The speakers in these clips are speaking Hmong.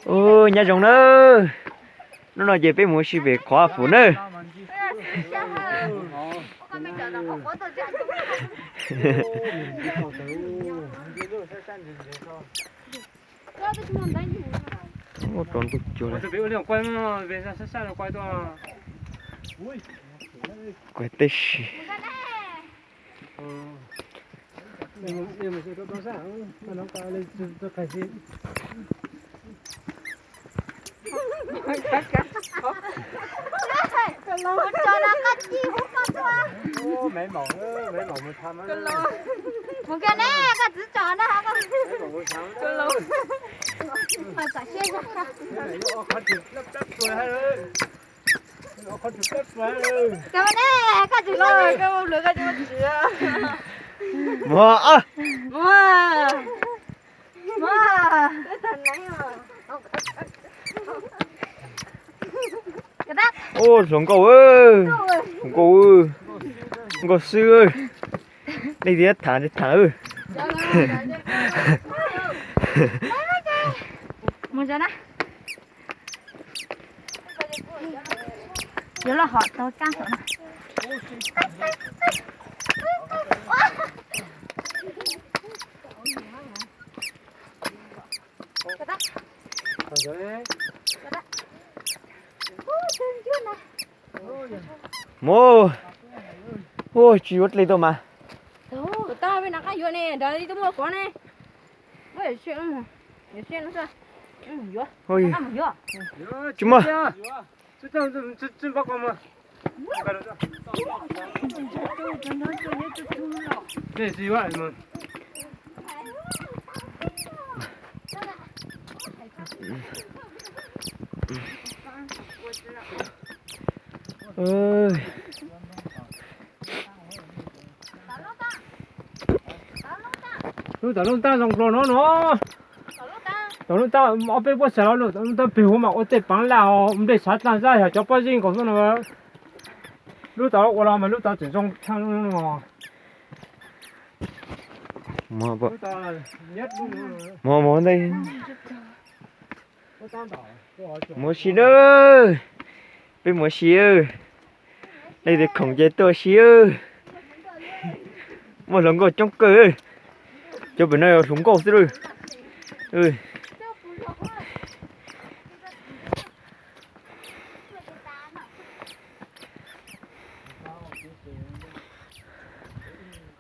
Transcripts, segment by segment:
Ub, nyob zoo nawb. Hnub no ces peb mus ua si pem Qhov Fum nawb. Ua rau ntuj cuag li. Kuv teb si. Mus kiag ne, koj txiv tsom na. Koj ne, koj tsis los, koj mus lawm koj tsis tsis. Mus, mus, mus. Ub, hluas nkauj, hluas nkauj, nkauj xwb. Nej tias tham tham. Mus tso na. Yuav los hom tau kab hom na. Mus. Ua, tsis yuav dlej tau mas. Tab peb nram qab yuav ne, nrad twb muaj kov ne. Tsis muaj. Lub tom lub ntab zoo dua no no. Tom lub ntab ob peb puab xav los lub tom lub ntab pem huv mas ua tej paav laj os, nplej xav tag zaj yog cov pob zeb nkaus xwb no. Lub tom ua los mas lub tom tseem zoo tshaj no. Mus, mus ntej. Mus ua si na. Peb mus ua si. Nej tias khoom ces tuaj ua si. Muaj hluas nkauj coob kawg. Cov pem no yog hluas nkauj xwb lawm.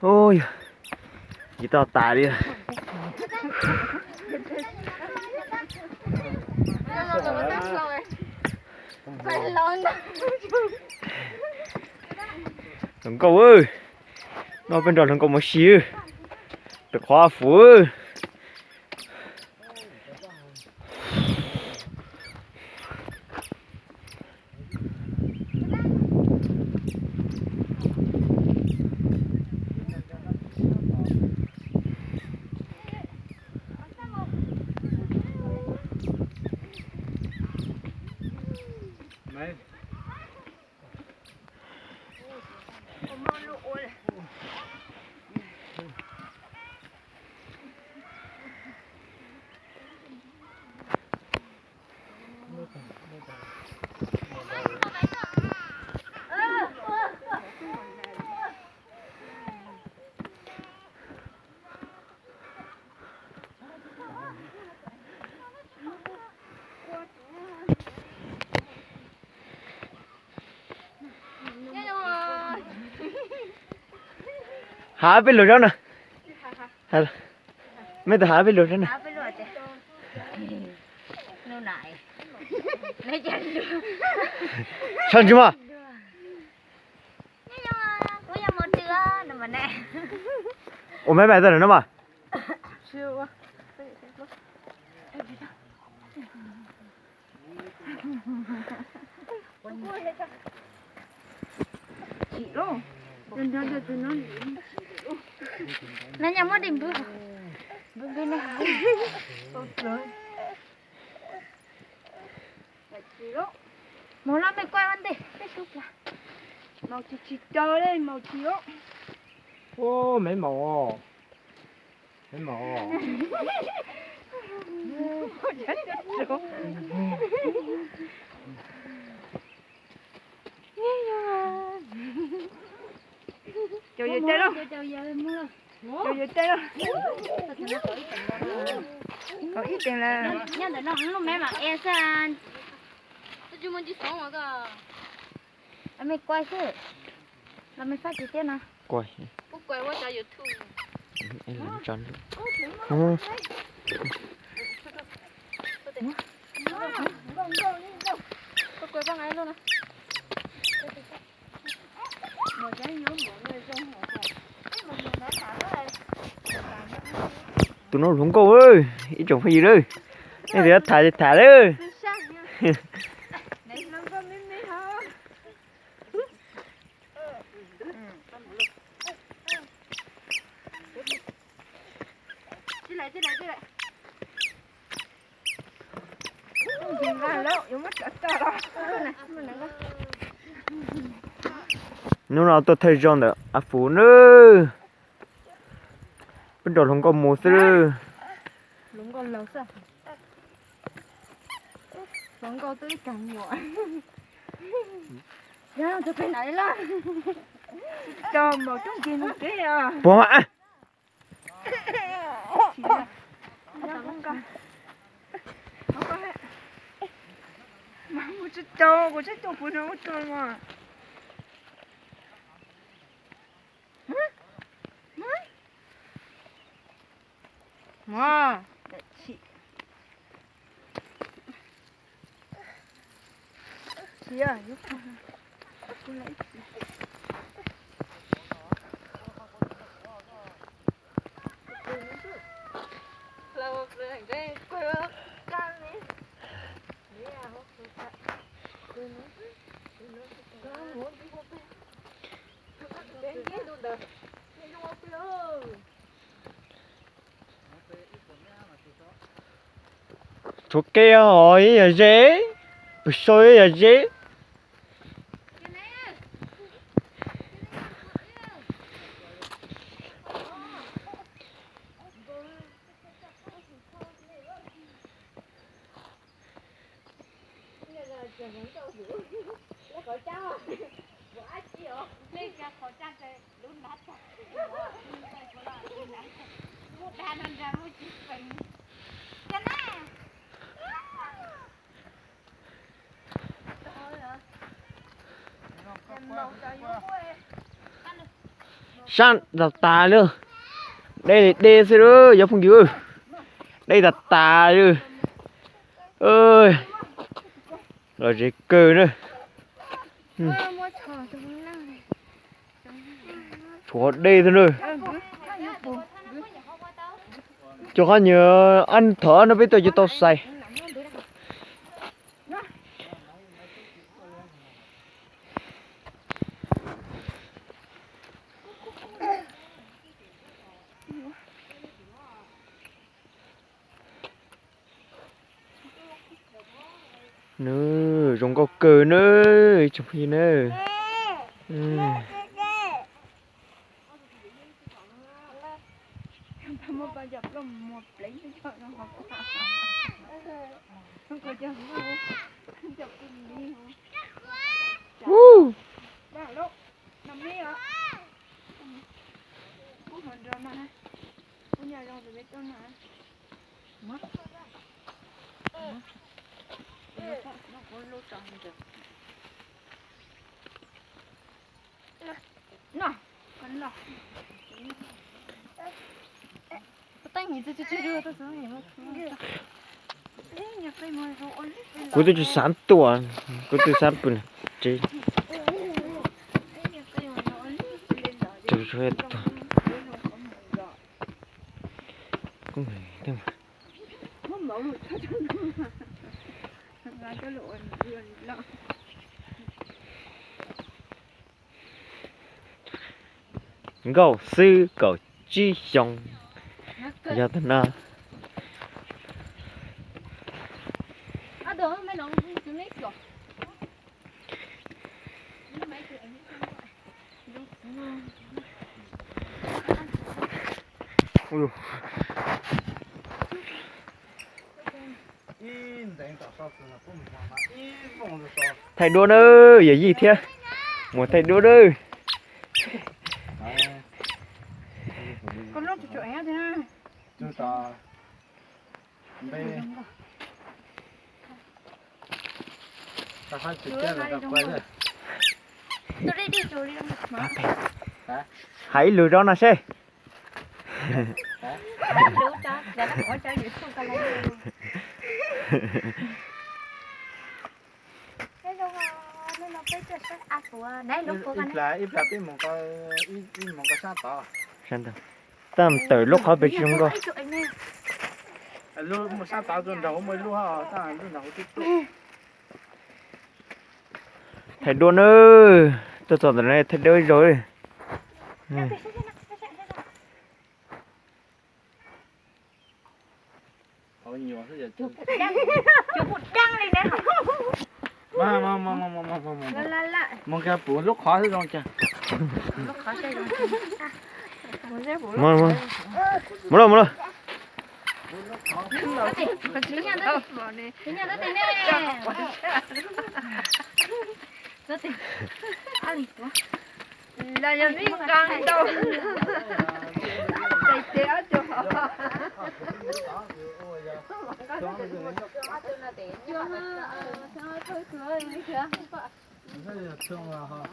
Ub, yog tsis tau tas li. Hluas nkauj, no peb nrog hluas nkauj mus si pem Qhov Fum. Hab peb lug zaub na. Mej tug hab peb lug zaub na. Sab ntsis mas. Ua maj mam tawm no mas. No nyob muab dej npwb, npwb npwb ne. Maus los mej kuaj ua ntej peb sub plas. Maus tsis tsis caw li, maus tsis os. Ub, maiv maus, maiv maus. Caum yawg teb lauj. Caum yawg teb lauj. Kaum ib teev lawm. Nyob ntawm no lub me mas e xwb. Mej kuaj xwb, los mej fab tsis tiab no. Tus no hluas nkauj, ib tsoom phooj ywg lawm, nej tias tham ces tham lawm. Hnub no tuaj thawj zaug ntawm Av Fuv nawb. Peb nrog hluas nkauj mus xwb. Puas mas? Tshuav kev os, ib yam ze, pem saud ib yam ze. Sab tas tas li, dej li dej xwb lauj, cov phooj ywg, dej tas tas li. Los ze kawg na. Tshuav dej xwb na. Cov qhov nyuag ab, thaum no peb tuaj yuav tau xais. Nws zoo nkauj kawg na, ib tsoom phooj ywg na. Kuv twb tsis xav tuaj, kuv twb xav pw tsev. Nkauj xwb kaum tsib xyoo, yog tag no. Thaij duab nawb yawm yij thiab, mus thaij duab nawb. Hais ib lwm rau no seb. Tam tawm lub qhov pes tsawg nkaus. Thaij duab nawb, tuaj txog ntawm no thaij duab ib zaug. Mus kiag pum lub qhov xwb zoo cas. Mus lauj, mus lauj.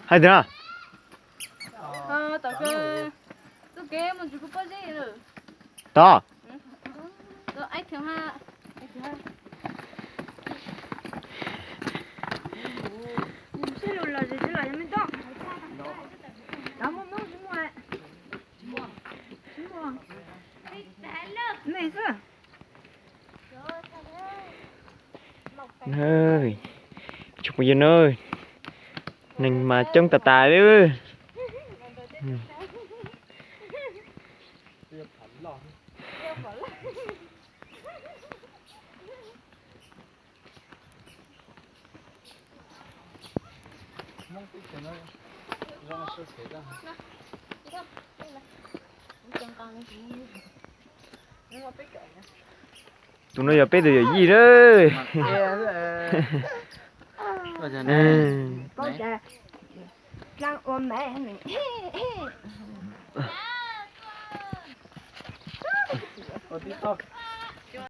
Hais tias na. Tod. Tsoom phooj ywg na, neeg mas coob tas tas li. Tus no yog peb tus yawm yij lawm.